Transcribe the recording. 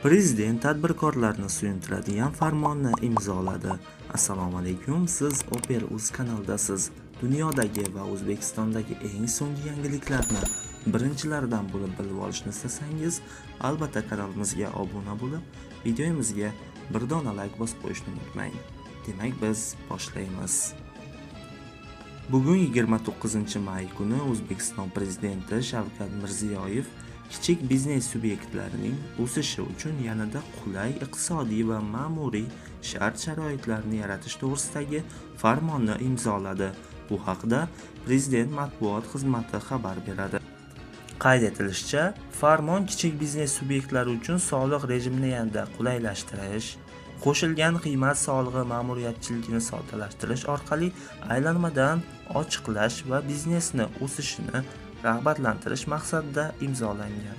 Prezident tadbirkorlarni suyuntiradigan farmonni imzoladi. Assalomu alaykum, siz Oper.uz kanalidasiz. Dunyodagi va O'zbekistondagi eng so'nggi yangiliklarni birinchilardan bo'lib bilib olishni istasangiz, albatta kanalimizga obuna bo'lib, videomizga bir dona like bosib qo'yishni unutmang. Demak, biz boshlaymiz. Bugun 29-may kuni O'zbekiston Prezidenti Shavkat Mirziyoyev kichik biznes subyektlarining o'sishi uchun yanada qulay iqtisodiy va ma'muriy shart-sharoitlarni yaratish to'g'risidagi farmonni imzoladi. Bu haqda Prezident matbuot xizmati xabar beradi. Qayd etilishicha, farmon kichik biznes subyektlari uchun soliq rejimini yanada qulaylashtirish, qo'shilgan qiymat solig'i ma'muriyatchiligini soddalashtirish orqali aylanmadan ochiqlash va biznesni o'sishini rag'batlantirish maqsadida imzolangan.